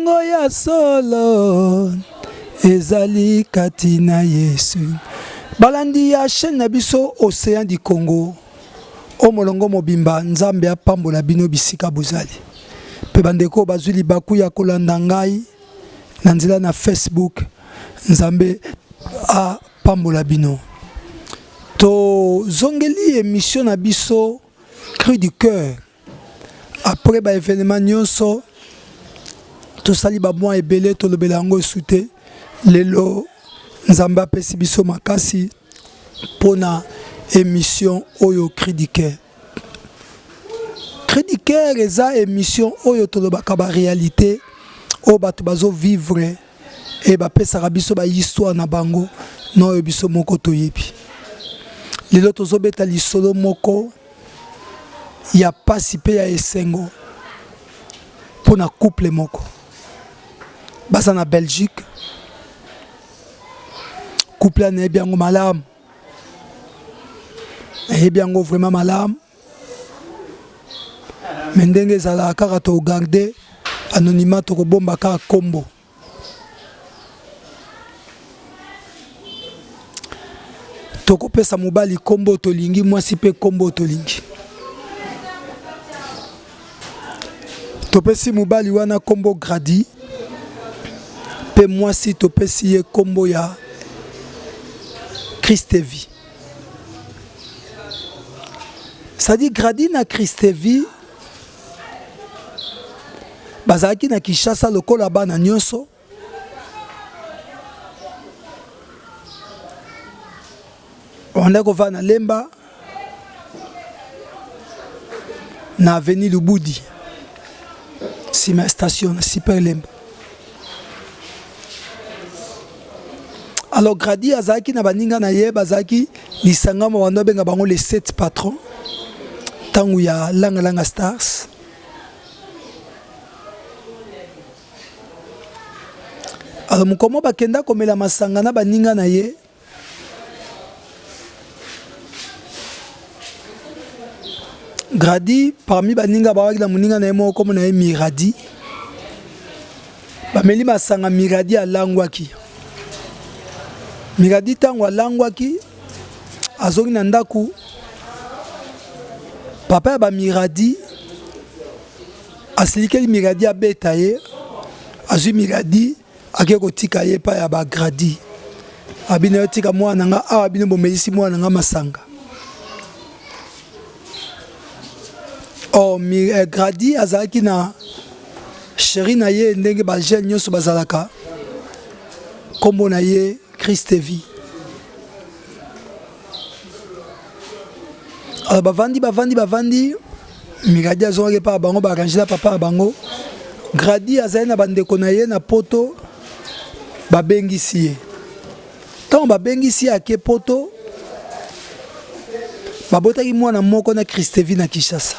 Esengo ya solo ezali kati na Yesu. Balandi ya chaîne na biso Ocean du Congo, o molongo mobimba, Nzambe apambola bino bisika bozali. Mpe bandeko bazwi libaku ya kolanda ngai na nzela na Facebook, Nzambe apambola bino. Tozongeli emission na biso Cri du cœur. Après ba événements nyonso tosali ba mois ebele tolobela yango esu te. Lelo Nzambe apesi biso makasi pona émission oyo Cri du cœur. Cri du cœur eza émission oyo tolobaka ba réalité oyo bato bazo vivre et bapesaka biso ba histoire na bango na oyo biso moko toyebi. Lelo tozobeta lisolo moko ya pasi pe ya esengo pona couple moko baza na Belgique. Couple wana nayebi yango malamu, nayebi yango vraiment malamu, mais ndenge ezalaka kaka to garder anonymat, tokobomba kaka kombo. Tokopesa mobali kombo tolingi, mwasi pe kombo tolingi. Topesi mobali wana kombo Grady pe mwasi topesi ye kombo ya Christevie. C'est-à-dire Grady na Christevie bazalaki na Kinshasa lokola bana nyonso. Babandaki kovanda na Lemba na avenue Lubudi sima ya station na Super Lemba. Alors Grady azalaki na baninga na ye bazalaki lisanga moko bando abenga bango les 7 patrons ntango ya Langa Langa Stars. Alors mokomo bakenda komela masanga na baninga na ye Grady parmi baninga bawaki na moninga na ye moko kombo na ye Miradi. Bameli masanga Miradi alangwaki. Miradi ntango alangwaki azongi na ndako, papa ya ba Miradi asilikeli Miradi abeta ye, azwi Miradi ake kotika ye epai ya ba Grady. Abi na yo tika mwana na nga awa, bino bomelisi mwana na nga masanga. Or eh, Grady azalaki na chéri na ye ndenge ba jeune nyonso bazalaka, kombo na ye Christevie. Alors bavandi bavandi bavandi, Miradi azongaki epai ya bango, ba arrange na papa ya bango. Grady azali na bandeko na ye na poto, babengisi ye. Ntango babengisi ye ake poto, babotaki mwana moko na Christevie na Kinshasa.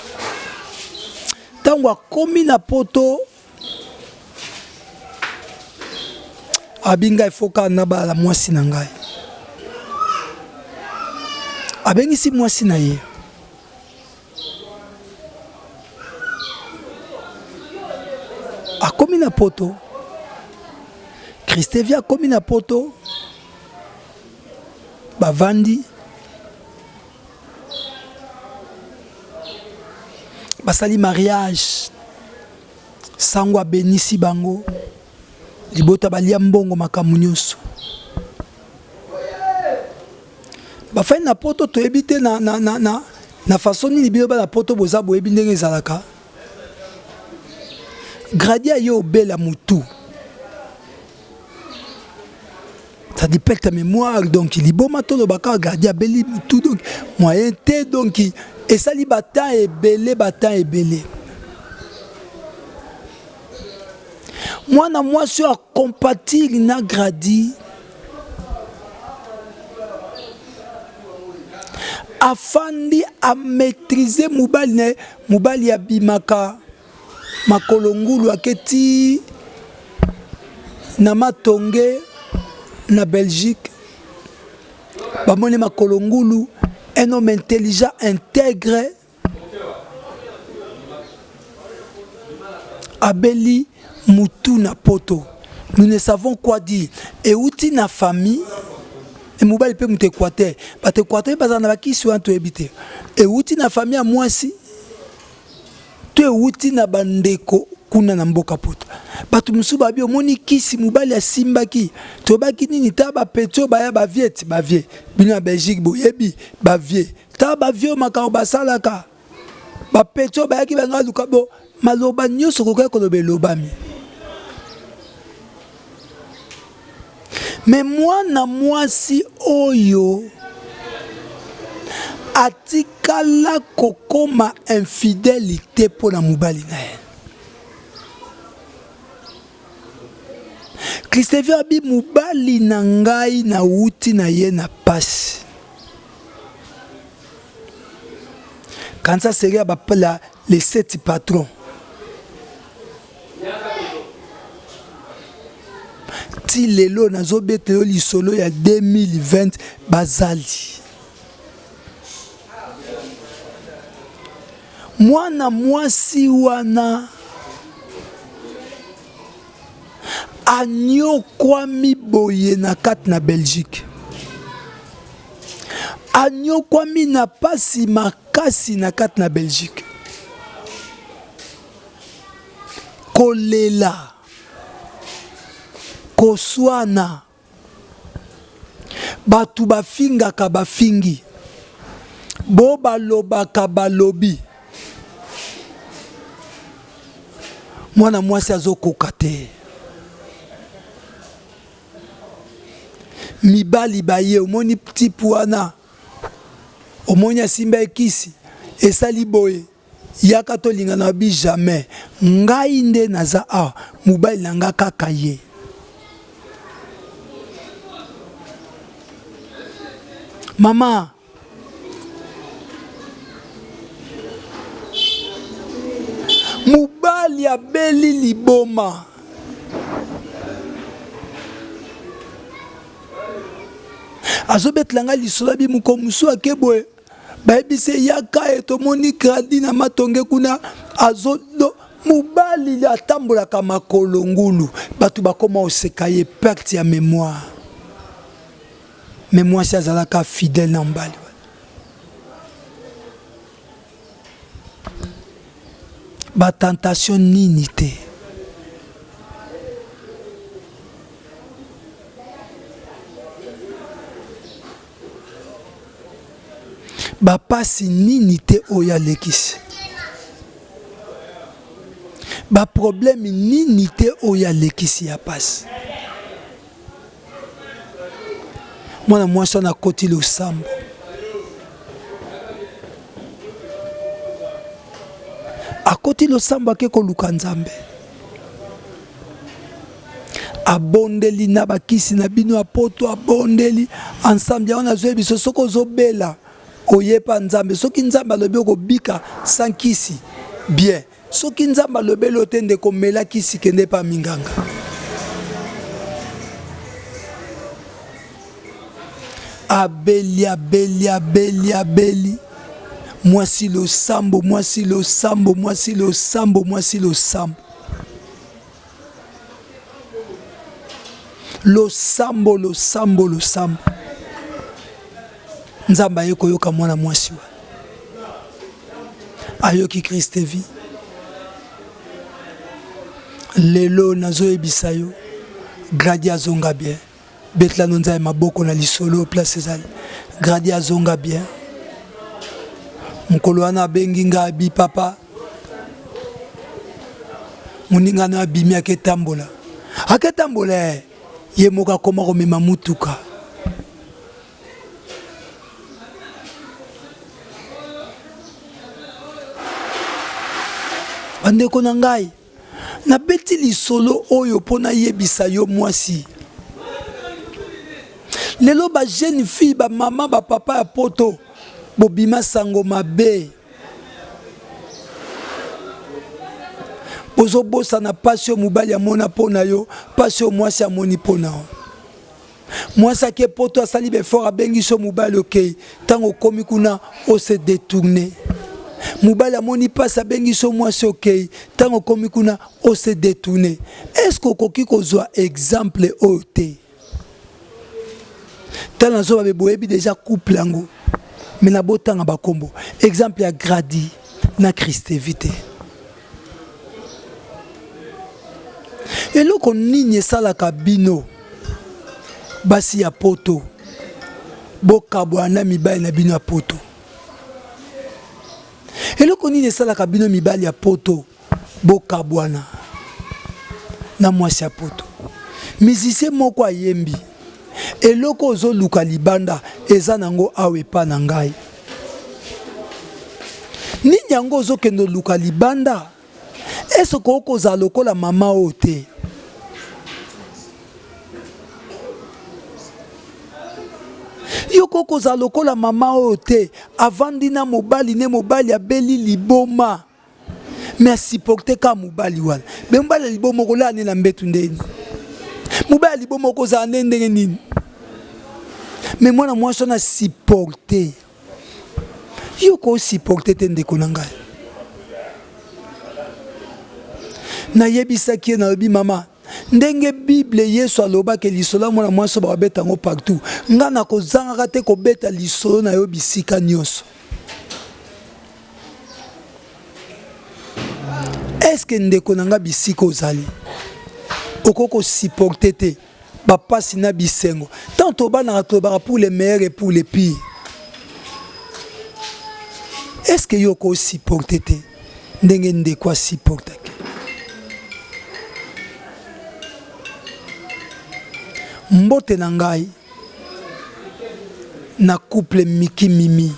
Ntango akomi na poto, abi ngai fo kaka nabala mwasi na ngai. Abengisi mwasi na ye. Akomi na poto, Christevie akomi na poto, bavandi basali mariage, sango abenisi bango, libota balia mbongo makambo nyonso. Bafandi na poto toyebi te na, na, na, na, na façon nini bino bana poto boza boyebi ndenge ezalaka. Grady aye obela mutu, ça dit perte mémoire, donc liboma tolobaka Grady abeli mutu, donc moyen te, donc esali ba temps ebele, ba temps ebele. Mwana mwasi oyo akompatile na Grady afandi a maîtriser mobali na ye, mobali abimaka makolo ngulu ake ti na Matonge na Belgique, bamoni makolo ngulu, un homme intelligent, intègre. Abeli mutu na poto. Nous ne savons quoi dire. Euti na famille mobali mpe moto Équateur, bato Équateur bazala na bakisi wana toyebi te. Euti na famille ya mwasi to euti na bandeko kuna na mboka poto. Bato mosusu babi omoni kisi mobali asimbaki, tobaki nini ta bapeti oyo baya bavie ti bavie bino na Belgique boyebi bavie ta bavie oyo makambo basalaka bapeti oyo bayaki banga luka bo maloba nyonso kokaki koloba elobami. Me mwana mwasi oyo atikala kokoma infidèle te mpo na mobali na ye. Christevie abi mobali na ngai nawuti na ye na pasi. Kanisa serie ya ba les sept patrons. Ti lelo nazobeta yo lisolo ya 2020 bazali. Mwana mwasi wana anyokwami boye na kati na Belgique, anyokwami na pasi makasi na kati na Belgique, kolela, koswana, bato bafingaka bafingi, bo balobaka balobi, mwana mwasi azokoka te. Mibali baye omoni type wana, omoni asimba ekisi esali boye Yaka tolingana abi jamais ngai nde naza awa mobali na nga kaka ye. Mama mobali abeli liboma. Azobetela ngai lisolo abi mokolo mosusu ake boye Bayebisi ye yaka ye tomoni gradi na matonge kuna azo do mobali atambolaka makolo ngulu bato bakoma oseka ye perte ya memoire me mwasi azalaka fidèle na mobali wana ba tentation nini te Ba pasi nini te oyo alekisi? Ba problème nini te oyo alekisi ya pasi? Mwana mwasi wana akoti losambo. Akoti losambo ake koluka Nzambe. Abondeli na bakisi na bino ya poto, abondeli ensemble. Yango nazoyebi biso, soki ozobela oyepa Nzambe. Soki Nzambe alobi okobika sans kisi, bien. Soki Nzambe alobeli yo te ndeko, mela kisi, kende pa minganga. Abeli, abeli, abeli, abeli. Mwasi losambo, mwasi losambo, mwasi losambo, mwasi losambo. Losambo, losambo, losambo. Nzambe aye koyoka mwana mwasi wana. Ayoki Christevie. Lelo nazoyebisa yo, Gradi azonga bien. Betela no Nzambe maboko na lisolo place ezali. Gradi azonga bien. Mokolo wana abengi nga abi papa moninga no abimi aketambola aketambola eh. Ye moko akoma komema mutuka. Bandeko na ngai, nabeti lisolo oyo mpo nayebisa yo mwasi. Lelo ba jeune fille, ba mama, ba papa ya poto bobima sango mabe. Bozobosana pasi oyo mobali amona mpo na yo, pasi oyo mwasi amoni mpo na yo. Mwasi ake poto asali ba effort abengi so mobali okei, ntango okomi kuna o se detourner. Mobali amoni mpasi abengi so mwasi okei, ntango okomi kuna ose detourne. Est-ce que okoki kozwa exemple oyo te? Tala nazoba be boyebi deja couple yango me nabotanga bakombo exemple ya Gradi na Christevi te. Eloko nini esalaka bino basi ya poto bokabwana na mibali na bino ya poto? Eloko nini esalaka bino mibali ya poto bokabwana na mwasi ya poto? Musicien moko ayembi eloko ozoluka libanda eza nango awa epa na ngai. Nini yango ozokende oluka libanda? Est-ce okoki kozala lokola mama oyo te? Yo okoki kozala lokola mama oyo te, avandi na mobali ne mobali abeli liboma mais asupporte kaka mobali wana. Me mobali ya liboma okolala nde na mbetu ndeni? Mobali ya liboma okozala nde ndenge nini? Me mwana mwasi wana asupporte yo, ko supporte te ndeko na ngai. Nayebisaki ye, nalobi mama, ndenge Bible Yesu alobaki lisolo ya mwana mwasi oyo bakobeta yango partout, nga nakozangaka te kobeta lisolo na yo bisika nyonso. Est-ce que ndeko na nga bisika ozali okoki kosupporte te bapasi na bisengo? Tant tobanaka tolobaka pour le meilleur et pour le pire. Est-ce que yo okosupporte te ndenge ndeko asupportaki? Mbote na ngai na couple Miki Mimi,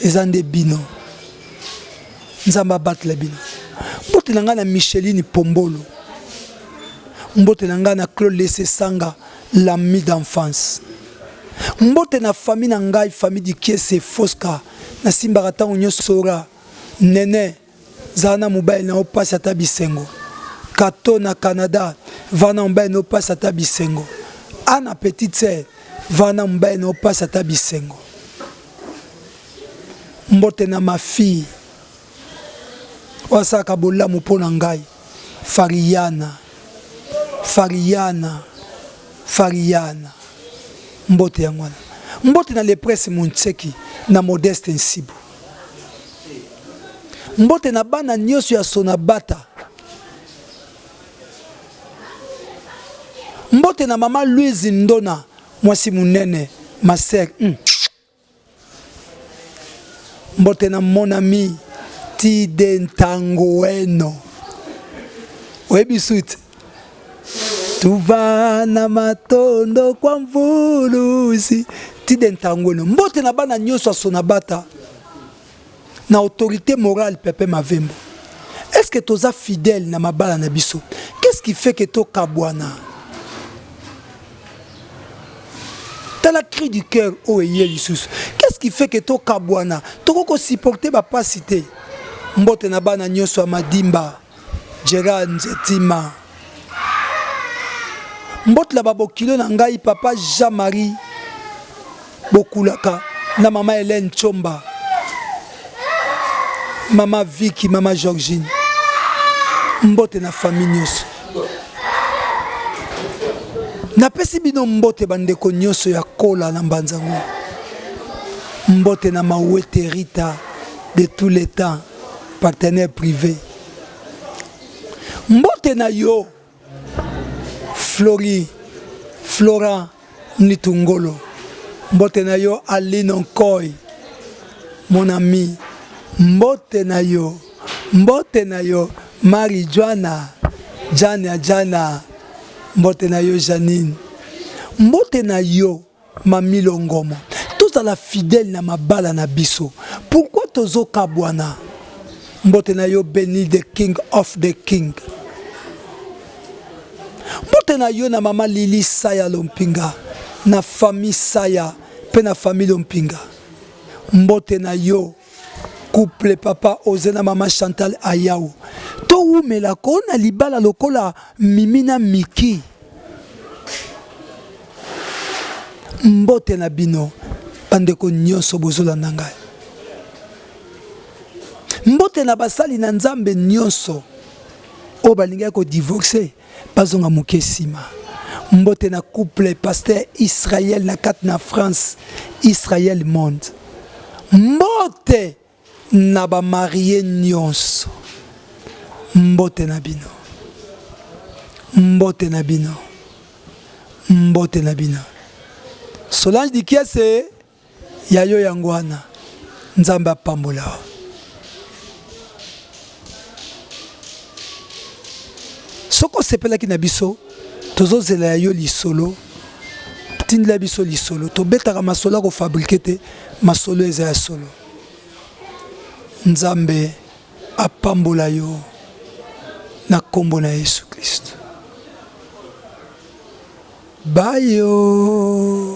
eza nde bino, Nzambe abatela bino. Mbote na ngai na Micheline Pombolo, mbote na ngai na Claude Lese Sanga, l'ami d'enfance. Mbote na famille na ngai, famille Dikiese Fosca, nasimbaka ntango nyonso Sora Nene. Zala na mobali na yo pasi ata bisengo. Kato na Canada, vanda na mobali na yo pasi ata bisengo. Anna petite sœur, vanda na mobali na yo pasi ata bisengo. Mbote na ma fille oyo asalaka bolamu mpo na ngai, Fariana, Fariana, Fariana. Mbote yango wana. Mbote na Le Prince Muntseki na Modeste Nsibu. Mbote na bana nyoso ya Sonabata. Mbote na mama Louise Ndona, mwasi munene, ma sœur. Mbote na mon ami Tide Ntangoeno. Oyebi suite? Tuva na matondo kwa mvuluzi Tide Ntangoeno. Mbote na bana nyoso ya Sonabata. Na autorité morale Pepe Mavembo. Est-ce que toza fidèle na mabala na biso? Qu'est-ce qui fait que tokabwana? Tala cri du cœur oyo eye lisusu. Qu'est-ce qui fait que tokabwana? Tokoki ko supporter ba pasi te. Mbote na bana nyoso ya Madimba, Gerard Nzetima. Mbote na babokilo na ngai papa Jean-Marie Bokulaka na mama Hélène Chomba, mama Vicky, mama Georgine. Mbote na famille nyonso. Napesi bino mbote bandeko nyonso ya kola na Mbanzango. Mbote na Mawete Rita de tous les temps, partenaire privé. Mbote na yo Flori Flora Nitungolo. Mbote na yo Aline Nkoy, mon ami. Mbote na yo, mbote na yo Marie Joana, Jana Jana. Mbote na yo Janine. Mbote na yo Mami Longomo. Tozala fidèle na mabala na biso. Pourquoi tozokabwana? Mbote na yo Benny the king of the king. Mbote na yo na mama Lili Saya Lompinga, na famille Saya pe na famille Lompinga. Mbote na yo couple papa Oze na mama Chantal Ayau. Towumela ko na libala lokola Mimi na Miki. Mbote na bino bandeko nyonso bozolanda ngai. Mbote na basali na Nzambe nyonso oyo balingaki ko divorcer bazonga moke nsima. Mbote na couple pasteur Israël na kati na France, Israël monde. Mbote na ba marie nyonso. Mbote na bino. Mbote na bino. Mbote na bino. Solange Dikiese Ya yo yango wana. Nzambe apambola yo. Soki osepelaki na biso, tozozela ya yo lisolo. Tindela biso lisolo. Tobetaka masolo ya kofabrike te, masolo eza ya solo. Nzambe apambola yo na kombo na Yesu Kristo. Bayo.